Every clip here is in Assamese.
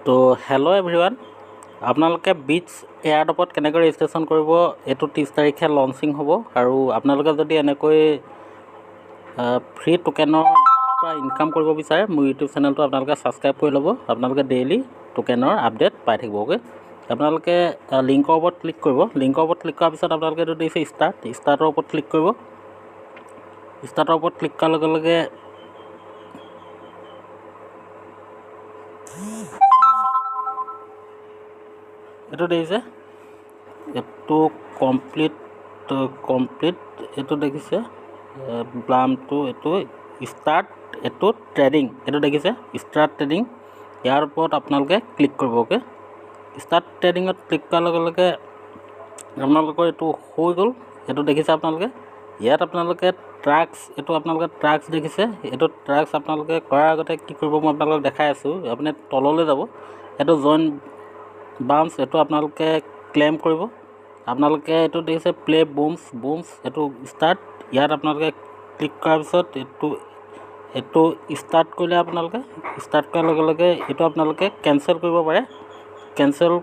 তো হেল্ল' এভৰিৱান, আপোনালোকে বিটছ এয়াৰড্ৰপত কেনেকৈ ৰেজিষ্ট্ৰেশ্যন কৰিব, এইটো 30 তাৰিখে লঞ্চিং হ'ব। আৰু আপোনালোকে যদি এনেকৈ ফ্ৰী টোকেনৰ পৰা ইনকাম কৰিব বিচাৰে, মোৰ ইউটিউব চেনেলটো আপোনালোকে ছাবস্ক্ৰাইব কৰি ল'ব। আপোনালোকে ডেইলি টোকেনৰ আপডেট পাই থাকিব। অ'কে, আপোনালোকে লিংকৰ ওপৰত ক্লিক কৰিব। লিংকৰ ওপৰত ক্লিক কৰাৰ পিছত আপোনালোকে এইটো দিছে ষ্টাৰ্ট, ষ্টাৰ্টৰ ওপৰত ক্লিক কৰিব। ষ্টাৰ্টৰ ওপৰত ক্লিক কৰাৰ লগে লগে এইটো দেখিছে, এইটো কমপ্লিট কমপ্লিট এইটো দেখিছে ব্লামটো, এইটো ষ্টাৰ্ট, এইটো ট্ৰেডিং, এইটো দেখিছে ষ্টাৰ্ট ট্ৰেডিং। ইয়াৰ ওপৰত আপোনালোকে ক্লিক কৰিব। অ'কে, ষ্টাৰ্ট ট্ৰেডিঙত ক্লিক কৰাৰ লগে লগে আপোনালোকৰ এইটো হৈ গ'ল। এইটো দেখিছে আপোনালোকে, ইয়াত আপোনালোকে ট্ৰাক্স, এইটো আপোনালোকে ট্ৰাক্স দেখিছে। এইটো ট্ৰাক্স আপোনালোকে কৰাৰ আগতে কি কৰিব মই আপোনালোকক দেখাই আছোঁ। আপুনি তললৈ যাব, এইটো জইন বাউন্স, এইটো আপোনালোকে ক্লেইম কৰিব। আপোনালোকে এইটো দেখিছে প্লে বুমছ, বুমছ এইটো ষ্টাৰ্ট। ইয়াত আপোনালোকে ক্লিক কৰাৰ পিছত এইটো ষ্টাৰ্ট কৰিলে আপোনালোকে ষ্টাৰ্ট কৰাৰ লগে লগে এইটো আপোনালোকে কেঞ্চেল কৰিব পাৰে, কেঞ্চেল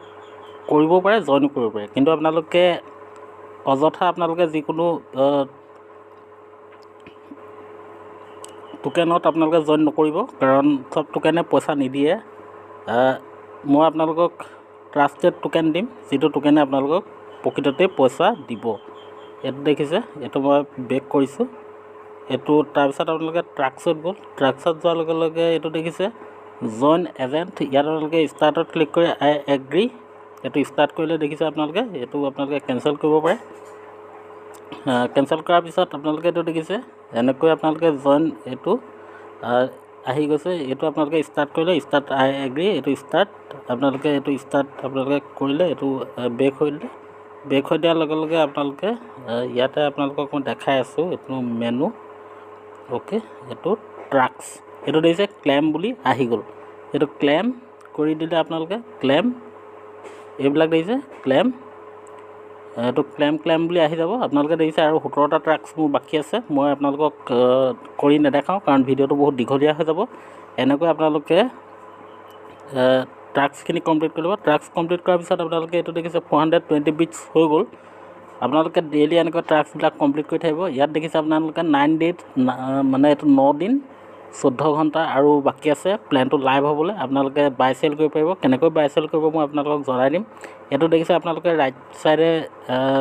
কৰিব পাৰে, জইনো কৰিব পাৰে। কিন্তু আপোনালোকে অযথা আপোনালোকে যিকোনো টোকেনত আপোনালোকে জইন নকৰিব, কাৰণ চব টোকেনে পইচা নিদিয়ে। মই আপোনালোকক ট্ৰাষ্টেড টোকেন দিম, যিটো টোকেনে আপোনালোকক প্ৰকৃততে পইচা দিব। এইটো দেখিছে, এইটো মই বেক কৰিছোঁ এইটো। তাৰপিছত আপোনালোকে ট্ৰাক্সত গ'ল, ট্ৰাক্সত যোৱাৰ লগে লগে এইটো দেখিছে জইন এজেণ্ট। ইয়াত আপোনালোকে ষ্টাৰ্টত ক্লিক কৰি আই এগ্ৰি, এইটো ষ্টাৰ্ট কৰিলে দেখিছে আপোনালোকে এইটো আপোনালোকে কেঞ্চেল কৰিব পাৰে। কেঞ্চেল কৰাৰ পিছত আপোনালোকে এইটো দেখিছে এনেকৈ আপোনালোকে জইন এইটো আহি গৈছে। এইটো আপোনালোকে ষ্টাৰ্ট কৰিলে, ষ্টাৰ্ট আই এগ্ৰি, এইটো ষ্টাৰ্ট আপোনালোকে এইটো ষ্টাৰ্ট আপোনালোকে কৰিলে, এইটো বেক হৈ দিলে। বেক হৈ দিয়াৰ লগে লগে আপোনালোকে ইয়াতে আপোনালোকক মই দেখাই আছোঁ এইটো মেনু। অ'কে, এইটো ট্ৰাক্স, এইটো দেখিছে ক্লেইম বুলি আহি গ'ল। এইটো ক্লেইম কৰি দিলে আপোনালোকে ক্লেইম, এইবিলাক দেখিছে ক্লেইম, এইটো ক্লেইম ক্লেইম বুলি আহি যাব। আপোনালোকে দেখিছে আৰু 17টা ট্ৰাক্স মোৰ বাকী আছে। মই আপোনালোকক কৰি নেদেখাওঁ, কাৰণ ভিডিঅ'টো বহুত দীঘলীয়া হৈ যাব। এনেকৈ আপোনালোকে ট্ৰাক্সখিনি কমপ্লিট কৰি ল'ব। ট্ৰাক্স কমপ্লিট কৰাৰ পিছত আপোনালোকে এইটো দেখিছে 420 বিটছ হৈ গ'ল। আপোনালোকে ডেইলি এনেকৈ ট্ৰাক্সবিলাক কমপ্লিট কৰি থাকিব। ইয়াত দেখিছে আপোনালোকে 9 ডেট, মানে এইটো 9 দিন 14 ঘণ্টা আৰু বাকী আছে প্লেনটো লাইভ হ'বলৈ। আপোনালোকে বাই চেল কৰিব পাৰিব। কেনেকৈ বাই চেল কৰিব মই আপোনালোকক জনাই দিম। এইটো দেখিছে আপোনালোকে ৰাইট ছাইডে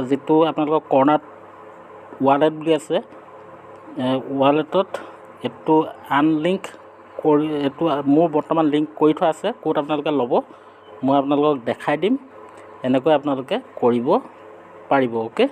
যিটো আপোনালোকৰ কৰ্ণাৰত ৱালেট বুলি আছে, ৱালেটত এইটো আনলিংক কৰি, এইটো মোৰ বৰ্তমান লিংক কৰি থোৱা আছে, ক'ত আপোনালোকে ল'ব মই আপোনালোকক দেখাই দিম। এনেকৈ আপোনালোকে কৰিব পাৰিব। অ'কে।